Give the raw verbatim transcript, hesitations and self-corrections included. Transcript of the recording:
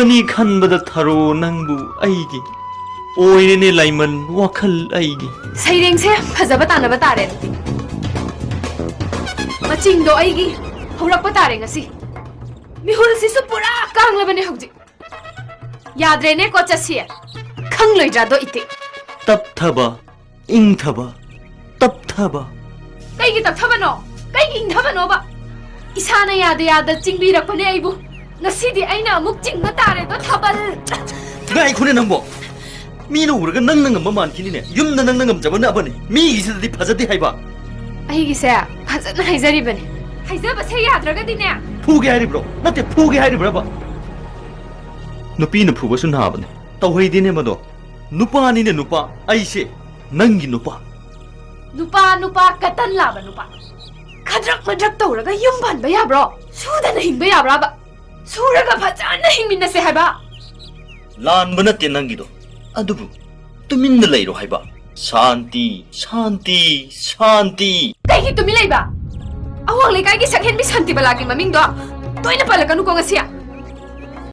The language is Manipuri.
ꯅꯤ ꯈꯟꯕꯗ ꯊꯔꯣ ꯅꯪꯕꯨ ꯑꯩꯒꯤ ꯑꯣꯏꯔꯦꯅꯦ ꯂꯥꯏꯃꯟ ꯋꯥꯈꯜ ꯑꯩꯒꯤ꯫ ꯁꯩꯔꯦꯡꯁꯦ ꯐꯖꯕ ꯇꯥꯅꯕ ꯇꯥꯔꯦ ꯑꯗꯨꯗꯤ꯫ ꯃꯆꯤꯡꯗꯣ ꯑꯩꯒꯤ ꯍꯧꯔꯛꯄ ꯇꯥꯔꯦ ꯉꯁꯤ꯫ ꯃꯤꯍꯨꯜꯁꯤꯁꯨ ꯄꯨꯔꯥ ꯀꯥꯡꯂꯕꯅꯦ ꯍꯧꯖꯤꯛ꯫ ꯌꯥꯗ꯭ꯔꯦꯅꯦꯀꯣ ꯆꯠꯁꯤ꯫ ꯈꯪꯂꯣꯏꯗ꯭ꯔꯥꯗꯣ ꯏꯇꯤꯛ꯫ ꯇꯞꯊꯕ, ꯏꯪꯊꯕ, ꯇꯞꯊꯕ꯫ ꯀꯩꯒꯤ ꯇꯞꯊꯕꯅꯣ? ꯀꯩꯒꯤ ꯏꯪꯊꯕꯅꯣꯕ? ꯏꯁꯥꯅ ꯌꯥꯗ ꯌꯥꯗ ꯆꯤꯡꯕꯤꯔꯛꯄꯅꯦ ꯑꯩꯕꯨ꯫ ꯉꯁꯤꯗꯤ ꯑꯩꯅ ꯑꯃꯨꯛ ꯆꯤꯡꯕ ꯇꯥꯔꯦꯗꯣ ꯊꯥꯕꯜ꯫ ꯉꯥꯏꯈꯣꯅꯦ ꯅꯪꯕꯣ꯫ ꯃꯤꯅ ꯎꯔꯒ ꯅꯪꯅ ꯉꯝꯕ ꯃꯥꯟꯈꯤꯅꯤꯅꯦ꯫ ꯌꯨꯝꯗ ꯅꯪꯅ ꯉꯝꯖꯕꯅ ꯑꯃꯅꯤ, ꯃꯤꯒꯤꯁꯤꯗꯗꯤ ꯐꯖꯗꯦ ꯍꯥꯏꯕ꯫ ꯑꯩꯒꯤꯁꯦ ꯐꯖꯅ ꯍꯥꯏꯖꯔꯤꯕꯅꯤ꯫ ꯍꯥꯏꯖꯕꯁꯦ ꯌꯥꯗ꯭ꯔꯒꯗꯤꯅꯦ꯫ ꯐꯨꯒꯦ ꯍꯥꯏꯔꯤꯕ꯭ꯔꯣ? ꯅꯠꯇꯦ, ꯐꯨꯒꯦ ꯍꯥꯏꯔꯤꯕ꯭ꯔꯕ? ꯅꯨꯄꯤꯅ ꯐꯨꯕꯁꯨ ꯅꯥꯕꯅꯦ꯫ ꯇꯧꯍꯩꯗꯦꯅꯦ ꯃꯗꯣ꯫ ꯅꯨꯄꯥꯅꯤꯅꯦ ꯅꯨꯄꯥ, ꯑꯩꯁꯦ ꯅꯪꯒꯤ ꯅꯨꯄꯥ꯫ ꯅꯨꯄꯥ, ꯅꯨꯄꯥ, ꯀꯇꯟ ꯂꯥꯕ ꯅꯨꯄꯥ꯫ ꯈꯗ꯭ꯔꯛ ꯃꯗ꯭ꯔꯛ ꯇꯧꯔꯒ ꯌꯨꯝ ꯄꯥꯟꯕ ꯌꯥꯕ꯭ꯔꯣ? ꯁꯨꯗꯅ ꯍꯤꯡꯕ ꯌꯥꯕ꯭ꯔꯕ? ꯁꯨꯔꯒ ꯐꯖꯅ ꯍꯤꯡꯃꯤꯟꯅꯁꯦ ꯍꯥꯏꯕ꯫ ꯂꯥꯟꯕ ꯅꯠꯇꯦ ꯅꯪꯒꯤꯗꯣ, ꯑꯗꯨꯕꯨ ꯇꯨꯃꯤꯟꯅ ꯂꯩꯔꯣ ꯍꯥꯏꯕ꯫ ꯁꯥꯟꯇꯤ, ꯁꯥꯟꯇꯤ, ꯁꯥꯟꯇꯤ꯫ ꯀꯩꯒꯤ ꯇꯨꯃꯤꯟ ꯂꯩꯕ? ꯑꯋꯥꯡ ꯂꯩꯀꯥꯏꯒꯤ ꯁꯛꯍꯦꯟꯕꯤ ꯁꯥꯟꯇꯤꯕꯂꯥꯒꯤ ꯃꯃꯤꯡꯗꯣ ꯇꯣꯏꯅ ꯄꯜꯂꯛꯀꯅꯨꯀꯣ ꯉꯁꯤ꯫